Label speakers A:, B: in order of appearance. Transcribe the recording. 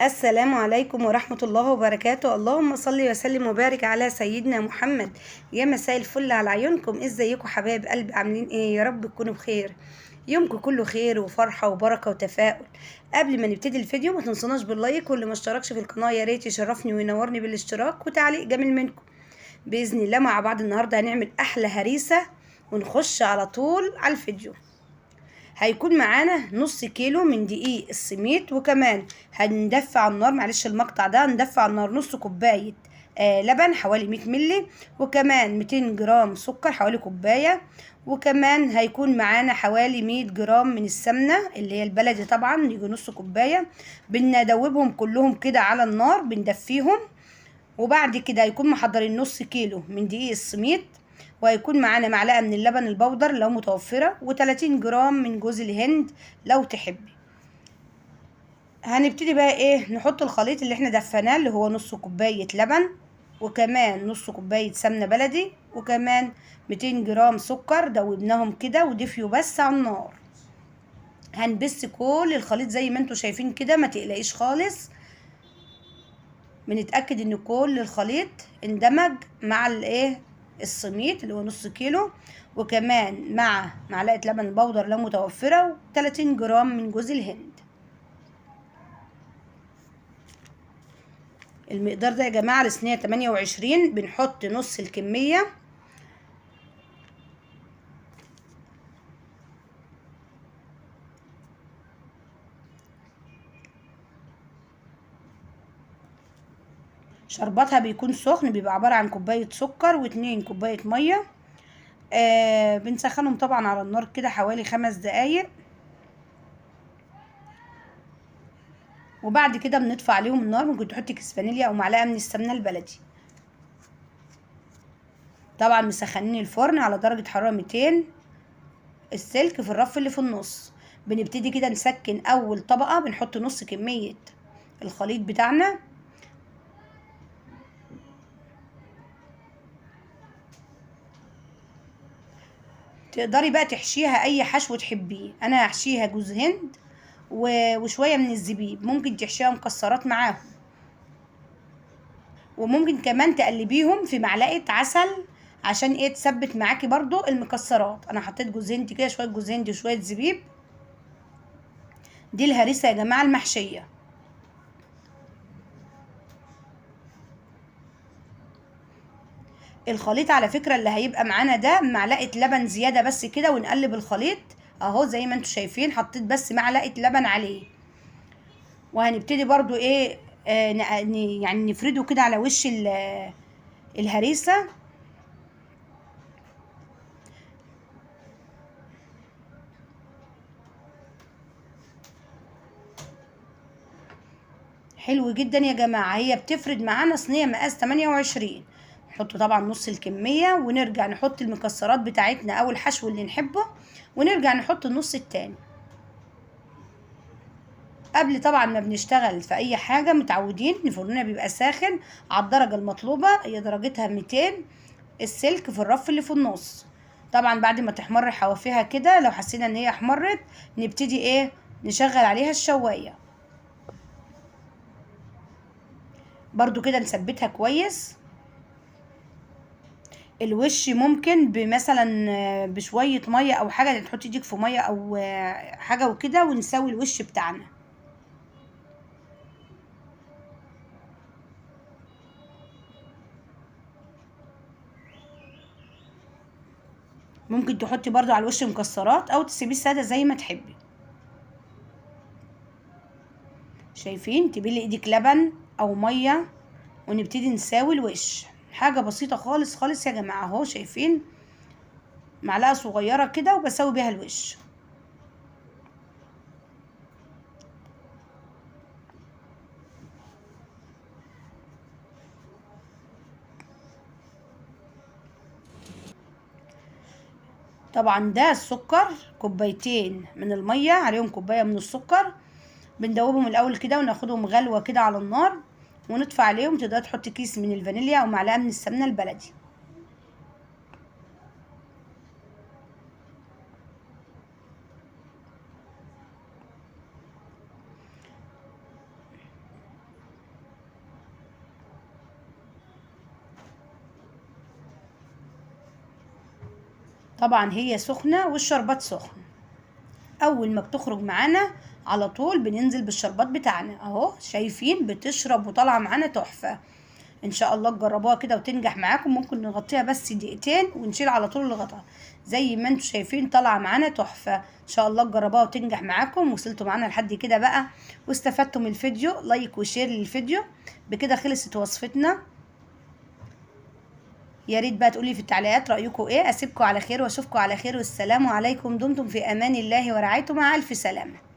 A: السلام عليكم ورحمة الله وبركاته. اللهم صل وسلم وبارك على سيدنا محمد. يا مساء الفل على عيونكم، ازيكم حبايب قلبي؟ عاملين ايه؟ يا رب تكونوا بخير، يومكم كله خير وفرحة وبركة وتفاؤل. قبل ما نبتدي الفيديو ما تنسوناش بال like، واللي ما اشتركش في القناة يا ريت يشرفني وينورني بالاشتراك وتعليق جميل منكم. بإذن الله مع بعض النهاردة هنعمل أحلى هريسة، ونخش على طول على الفيديو. هيكون معانا نص كيلو من دقيق السميد، وكمان هندفع على النار، معلش المقطع ده، هندفع على النار نص كوباية لبن حوالي 100 ملي، وكمان 200 جرام سكر حوالي كوباية، وكمان هيكون معانا حوالي 100 جرام من السمنة اللي هي البلدي طبعا، يجي نص كوباية. بندوبهم كلهم كده على النار، بندفيهم. وبعد كده هيكون محضرين نص كيلو من دقيق السميد، وهيكون معانا معلقه من اللبن البودر لو متوفرة، و30 جرام من جوز الهند لو تحبي. هنبتدي بقى ايه، نحط الخليط اللي احنا دفناه اللي هو نص كوباية لبن، وكمان نص كوباية سمنه بلدي، وكمان 200 جرام سكر، دوبناهم كده ودفيوا بس على النار. هنبس كل الخليط زي ما انتوا شايفين كده، ما تقلقيش خالص. بنتاكد ان كل الخليط اندمج مع الايه السميد اللي هو نص كيلو، وكمان مع معلقه لبن البودر لو متوفرة، و30 جرام من جوز الهند. المقدار ده يا جماعة لصينيه 28، بنحط نص الكمية. شربتها بيكون سخن، بيبقى عبارة عن كوباية سكر و2 كوباية مية. بنسخنهم طبعا على النار كده حوالي 5 دقايق، وبعد كده بنطفي عليهم النار. ممكن تحطي كيس فانيليا او معلقة من السمنة البلدي. طبعا مسخنين الفرن على درجة حرارة 200، السلك في الرف اللي في النص. بنبتدي كده نسكن اول طبقة، بنحط نص كمية الخليط بتاعنا. تقدري بقى تحشيها اي حشو تحبيه، انا هحشيها جوز هند وشوية من الزبيب، ممكن تحشيها مكسرات معاهم، وممكن كمان تقلبيهم في معلقه عسل عشان ايه تثبت معاكي برضو المكسرات. انا حطيت جوز هند كده، شوية جوز هند وشوية زبيب. دي الهريسه يا جماعة المحشيه. الخليط على فكرة اللي هيبقى معانا ده معلقة لبن زيادة بس كده، ونقلب الخليط اهو زي ما انتوا شايفين، حطيت بس معلقة لبن عليه. وهنبتدي برضو ايه يعني نفرده كده على وش الهريسة. حلو جدا يا جماعة، هي بتفرد معانا صينية مقاس 28. نحط طبعا نص الكمية، ونرجع نحط المكسرات بتاعتنا او الحشو اللي نحبه، ونرجع نحط النص التاني. قبل طبعا ما بنشتغل في اي حاجة متعودين ان فرننا بيبقى ساخن على الدرجة المطلوبة، هي درجتها 200، السلك في الرف اللي في النص. طبعا بعد ما تحمر حوافيها كده، لو حسينا ان هي احمرت نبتدي ايه نشغل عليها الشواية برضو كده، نثبتها كويس. الوش ممكن بمثلا بشوية مية او حاجة، تحطي ايدك في مية او حاجة وكده، ونسوي الوش بتاعنا. ممكن تحطي برضو على الوش مكسرات او تسيبيه ساده زي ما تحبي. شايفين؟ تبلي ايدك لبن او مية ونبتدي نساوي الوش. حاجة بسيطة خالص خالص يا جماعة اهو، شايفين؟ معلقة صغيرة كده وبسوي بيها الوش. طبعا ده السكر، كوبايتين من المية عليهم كوباية من السكر، بندوبهم الاول كده وناخدهم غلوة كده على النار ونطفي عليهم. تقدري تحطي كيس من الفانيليا او معلقه من السمنة البلدي. طبعا هي سخنة والشربات سخن. اول ما بتخرج معانا على طول بننزل بالشربات بتاعنا اهو، شايفين بتشرب وطالعه معانا تحفة. ان شاء الله تجربوها كده وتنجح معاكم. ممكن نغطيها بس دقيقتين ونشيل على طول الغطا، زي ما انتم شايفين طالعه معانا تحفة. ان شاء الله تجربوها وتنجح معاكم. وصلتوا معانا لحد كده بقى واستفدتوا من الفيديو، like و share للفيديو. بكده خلصت وصفتنا. يا ريت بقى تقولي في التعليقات رايكم ايه. اسيبكم على خير واشوفكم على خير، والسلام عليكم. دمتم في امان الله ورعايته، مع الف سلامه.